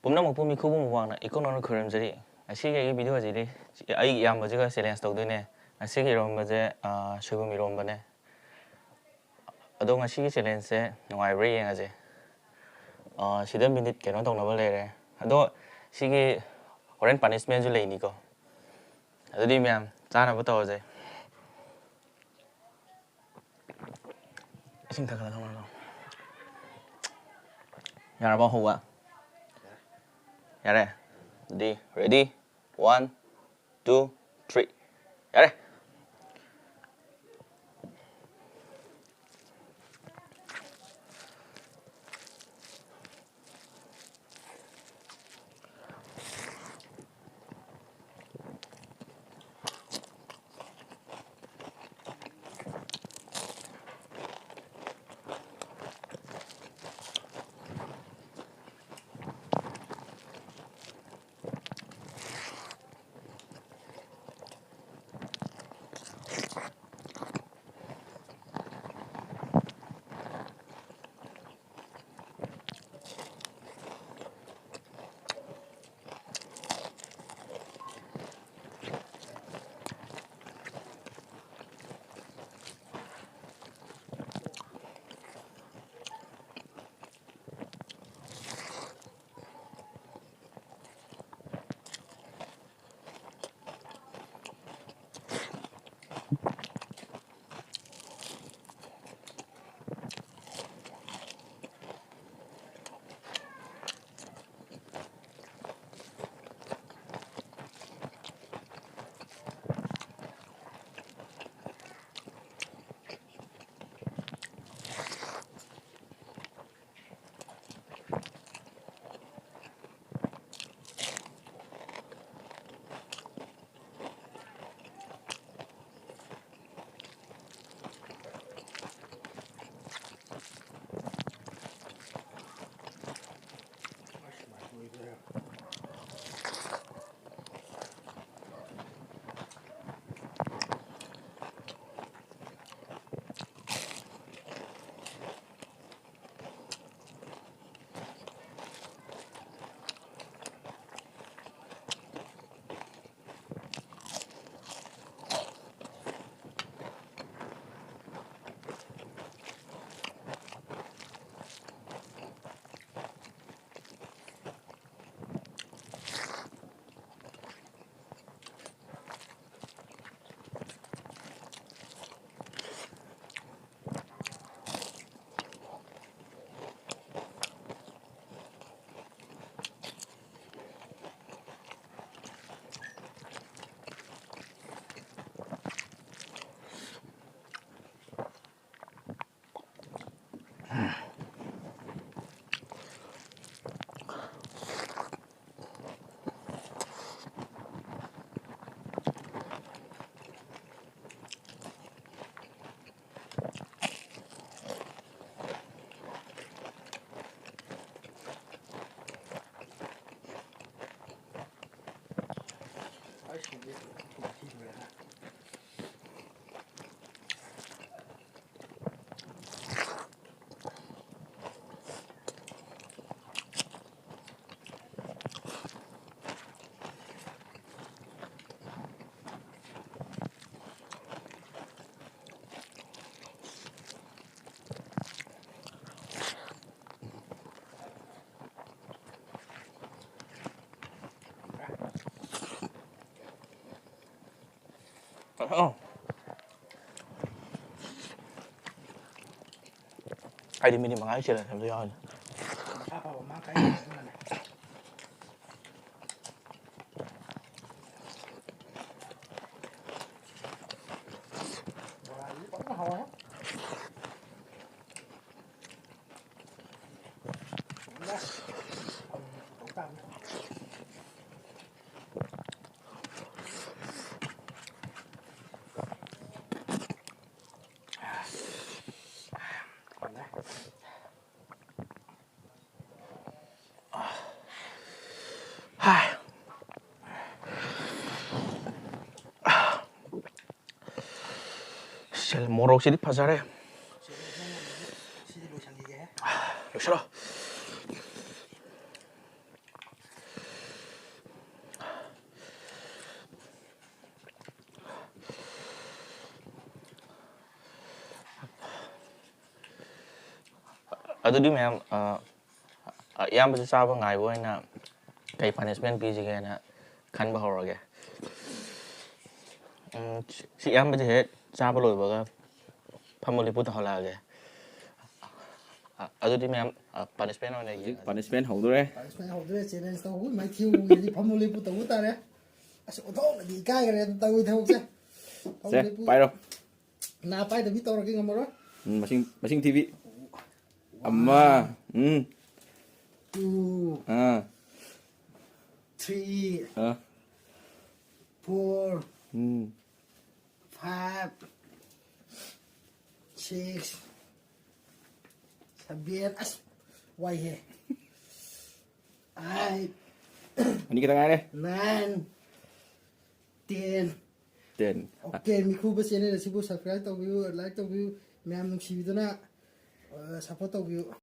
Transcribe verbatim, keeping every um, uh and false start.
ꯄꯨꯝꯅꯃꯛꯄꯨ ꯃꯤꯈꯨꯕꯨ ꯃꯨꯛꯕꯥꯡꯅ ꯏꯀꯣꯛ ꯅꯧꯅ ꯈꯨꯔꯨꯝꯖꯔꯤ꯫ ꯉꯁꯤꯒꯤ ꯑꯩꯒꯤ video ꯑꯁꯤꯗꯤ ꯑꯩꯒꯤ ꯏꯌꯥꯝꯕꯁꯤꯒ challenge ꯇꯧꯗꯣꯏꯅꯦ꯫ ꯉꯁꯤꯒꯤ ꯏꯔꯣꯝꯕꯁꯦ, ꯑ, ꯁꯣꯏꯕꯨꯝ ꯏꯔꯣꯝꯕꯅꯦ꯫ ꯑꯗꯣ ꯉꯁꯤꯒꯤ challengeꯁꯦ ꯅꯨꯡꯉꯥꯏꯕ꯭ꯔꯥ ꯌꯦꯡꯉꯁꯦ꯫ ꯑ, ꯁꯤꯗ minute ꯀꯩꯅꯣ ꯇꯧꯅꯕ ꯂꯩꯔꯦ꯫ ꯑꯗꯣ ꯁꯤꯒꯤ ꯍꯣꯔꯦꯟ punishmentꯁꯨ ꯂꯩꯅꯤꯀꯣ꯫ ꯑꯗꯨꯗꯤ ꯃꯌꯥꯝ ꯆꯥꯅꯕ ꯇꯧꯔꯁꯦ꯫ ꯏꯁꯤꯡ ꯊꯛꯀꯠꯂꯒ ꯊꯝꯃꯣ꯫ ꯌꯥꯔꯕꯣ ꯍꯧꯕ? ꯌꯥꯔꯦ? ꯑꯗꯨꯗꯤ ready? One, two, three. ꯌꯥꯔꯦ꯫ ꯑꯩꯗꯤ ꯃꯤꯅꯤꯠ ꯃꯉꯥꯒꯤ ꯆꯦꯜꯂꯦ ꯍꯥꯏꯕꯗꯣ ꯌꯥꯎꯔꯅꯤ꯫ ꯁꯦ, ꯃꯣꯔꯣꯛꯁꯤꯗꯤ ꯐꯖꯔꯦ꯫ ꯁꯤꯗꯤ ꯂꯣꯏꯁꯟꯈꯤꯒꯦ꯫ ꯂꯣꯏꯁꯜꯂꯣ꯫ ꯑꯗꯨꯗꯤ ꯃꯌꯥꯝ, ꯑ, ꯑ, ꯏꯌꯥꯝꯕꯁꯨ ꯆꯥꯕ ꯉꯥꯏꯕ ꯑꯣꯏꯅ ꯀꯩ ꯄꯅꯤꯁꯃꯦꯟ ꯄꯤꯁꯤꯒꯦꯅ ꯈꯟꯕ ꯍꯧꯔꯒꯦ꯫ ꯎꯝ, ꯁꯤ, ꯁꯤ ꯏꯌꯥꯝꯕꯁꯦ ꯍꯦꯛ ꯆꯥꯕ ꯂꯣꯏꯕꯒ ꯐꯝꯃꯨ ꯂꯦꯞꯄꯨ ꯇꯧꯍꯜꯂꯛꯑꯒꯦ꯫ ꯑ, ꯑꯗꯨꯗꯤ ꯃꯌꯥꯝ, ꯑ, ꯄꯅꯤꯁꯃꯦꯟ ꯑꯣꯏꯅ ꯍꯧꯖꯤꯛ ꯌꯦꯡꯉꯁꯤ꯫ ꯄꯅꯤꯁꯃꯦꯟ ꯍꯧꯗꯣꯔꯦ꯫ ꯄꯅꯤꯁꯃꯦꯟ ꯍꯧꯗꯣꯔꯦ, ꯆꯦꯂꯦꯟꯖ ꯇꯧꯕ ꯃꯥꯏꯊꯤꯕ ꯎꯒꯦꯗꯤ ꯐꯝꯃꯨ ꯂꯦꯞꯄꯨ ꯇꯧꯕ ꯇꯥꯔꯦ꯫ ꯑꯁ, ꯑꯣꯟꯊꯣꯛꯅꯗꯤ ꯏꯀꯥꯏꯈ꯭ꯔꯦ ꯑꯗꯨ ꯇꯧꯔꯤ ꯊꯕꯛꯁꯦ꯫ ꯐꯝꯃꯨ ꯁꯦ, ꯂꯦꯞꯄꯨ꯫ ꯄꯥꯏꯔꯣ꯫ ꯅꯥ ꯄꯥꯏꯗꯕꯤ ꯇꯧꯔꯒꯦ, ꯉꯝꯃꯔꯣꯏ꯫ ꯎꯝ, ꯃꯁꯤꯡ, ꯃꯁꯤꯡ ꯊꯤꯕꯤ꯫ ꯑꯃ, ꯎꯝ꯫ Two, ꯑꯥ꯫ Three, ꯑꯥ꯫ Four, ꯎꯝ꯫ Five, six, seven, ꯑꯁ, ꯋꯥꯏꯍꯦ꯫ Eight, ꯑꯅꯤ ꯈꯛꯇ ꯉꯥꯏꯔꯦ꯫ Nine, ten꯫ Ten꯫ OK, ꯃꯤꯈꯨꯕ ꯆꯦꯅꯦꯜ ꯑꯁꯤꯕꯨ subscribe ꯇꯧꯕꯤꯌꯨ, like ꯇꯧꯕꯤꯌꯨ, ꯃꯌꯥꯝ ꯅꯨꯡꯁꯤꯕꯤꯗꯨꯅ, ꯑ, support ꯇꯧꯕꯤꯌꯨ꯫